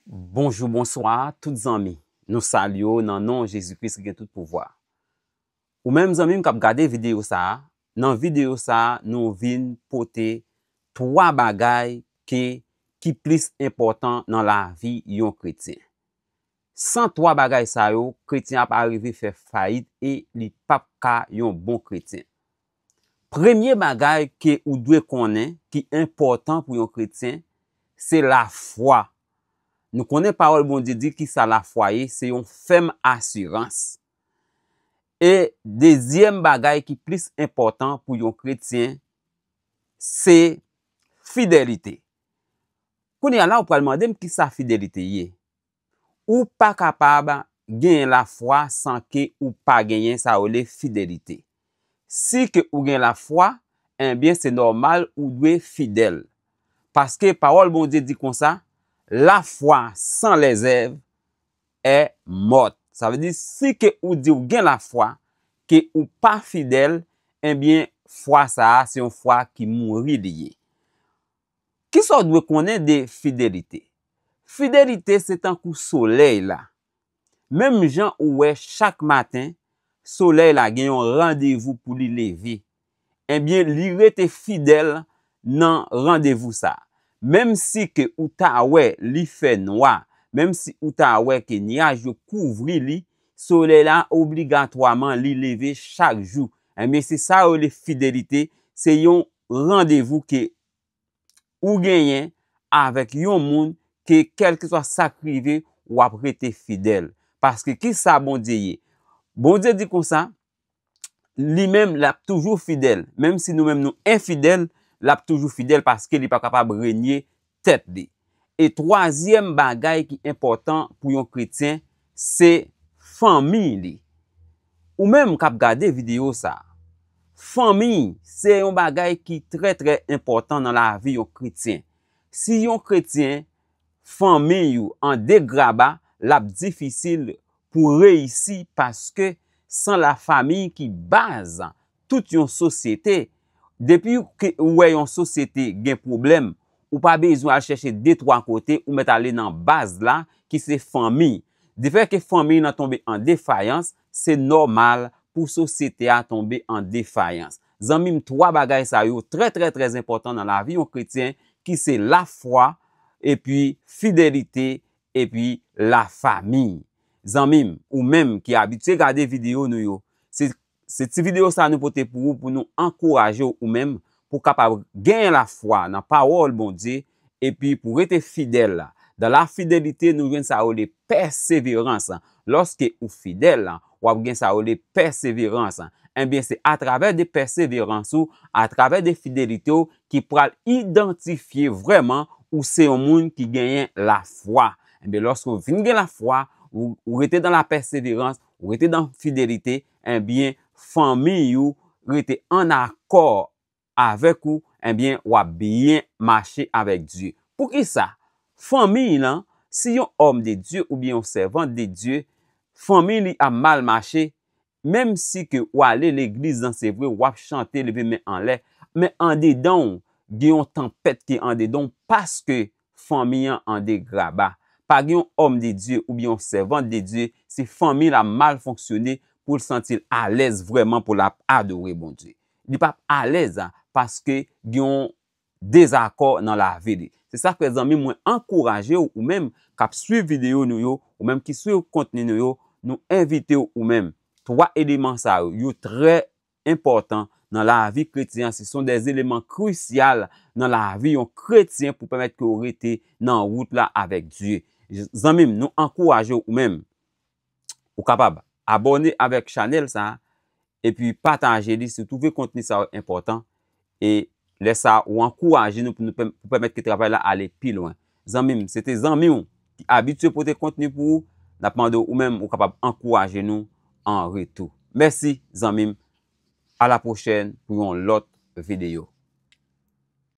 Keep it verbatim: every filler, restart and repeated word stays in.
Bonjou, bonswa, tout zanmi. Nou salye w nan non Jezi Kris ki gen tout pouvwa. Ou menm zanmi m k ap gade videyo sa a, nan videyo sa a, nou vin pote twa bagay ke, ki plis enpòtan nan lavi yon kretyen. San twa bagay sa yo, kretyen ap arive fè fayit e li p ap ka yon bon kretyen. Premye bagay ke ou dwe konnen ki enpòtan pou yon kretyen, se lafwa. Nou konnen pawòl Bondye di ki sa lafwa ye, se yon fèm asirans. E dezyèm bagay ki plis enpòtan pou yon kretyen, se fidelite. Kounye a la, ou pral mande m ki sa fidelite ye. Ou pa kapab genyen lafwa san ke ou pa genyen sa yo rele fidelite. Si ke ou gen lafwa, enbyen, se nòmal ou dwe fidèl. Paske pawòl Bondye di konsa, la foi sans les œuvres est morte. Sa vle di, si ke ou di ou gen lafwa, ke ou pa fidèl, enbyen, fwa sa a, se yon fwa ki mouri li ye. Kisa w dwe konnen de fidelite? Fidelite se tankou solèy la. Menm jan ou wè chak maten, solèy la gen yon randevou pou li leve. Enbyen, li rete fidèl nan randevou sa a. Menm si ke ou ta wè li fè nwa, menm si ou ta wè ke nyaj yo kouvri li, solèy la obligatwaman li leve chak jou. Enbyen, se sa yo rele fidelite, se yon randevou ke ou genyen avèk yon moun ke kèlkeswa sa k rive, w ap rete fidèl. Paske ki sa Bondye ye? Bondye di konsa, li menm, l ap toujou fidèl. Menm si nou menm nou enfidèl, l ap toujou fidèl paske li pa kapab renye tèt li. E twazyèm bagay ki enpòtan pou yon kretyen, se fanmi li. Ou menm k ap gade videyo sa a, fanmi se yon bagay ki trè, trè enpòtan nan lavi yon kretyen. Si yon kretyen, fanmi ou an degraba, l ap difisil pou reyisi paske san lafanmi ki baz tout yon sosyete, depi ke ou wè yon sosyete gen pwoblèm, ou pa bezwen al chèche de twa kote, ou mèt ale nan baz la, ki se fanmi. Defèt ke fanmi nan tonbe an defayans, se nòmal pou sosyete a tonbe an defayans. Zanmi m, twa bagay sa yo trè, trè, trè enpòtan nan lavi yon kretyen, ki se lafwa, epi fidelite, epi lafanmi. Zanmi m, ou menm ki abitye gade videyo nou yo, se, se ti videyo sa nou pote pou ou, pou nou ankouraje w ou menm, pou w kapab genyen lafwa nan pawòl Bondye, epi pou w rete fidèl. Dan la fidelite, nou jwenn sa yo rele pèseverans. Lòske ou fidèl, w ap gen sa yo rele pèseverans. Enbyen, se atravè de pèseverans ou, atravè de fidelite w, ki pral idantifye vrèman ou se yon moun ki genyen lafwa. Enbyen, lòske w vin gen lafwa, ou, ou rete dan la pèseverans, ou rete dan fidelite, enbyen, fanmi ou rete an akò avèk ou, enbyen, w ap byen mache avèk Dye. Poukisa? Fanmi lan, si yon òm de Dye oubyen yon sèvant de Dye, fanmi li ap mal mache, menm si ke w ale legliz lan, se vre, w ap chante, leve men anlè, men andedan w, gen yon tanpèt ki andedan w paske fanmi an an degraba. Pa gen yon òm de Dye oubyen yon sèvant de Dye, si fanmi l ap mal fonksyone, pou l santi l alèz vrèman pou l ap adore Bondye. Li p ap alèz paske gen yon dezakò nan lavi li. Se sa k fè, zanmi, mwen ankouraje w, ou menm k ap swiv videyo nou yo, ou menm ki swiv kontni nou yo, nou envite w, ou menm. Twa eleman sa yo, yo trè enpòtan nan lavi kretyen an, se sont des éléments crucial nan lavi yon kretyen pou pèmèt ke w rete nan wout la avèk Dye. Zanmi m, nou ankouraje w, ou menm, ou kapab abòne avèk chanèl sa a, epi pataje li si w twouve kontni sa yo enpòtan, e lè sa a, ou ankouraje nou pou nou pèm-, pou pèmèt ke travay la ale pi lwen. Zanmi m, se te zanmi w ki abitye pote kontni pou ou, n ap mande w, ou menm, ou kapab ankouraje nou an retou. Mèsi, zanmi m. A la pwochèn pou yon lòt videyo.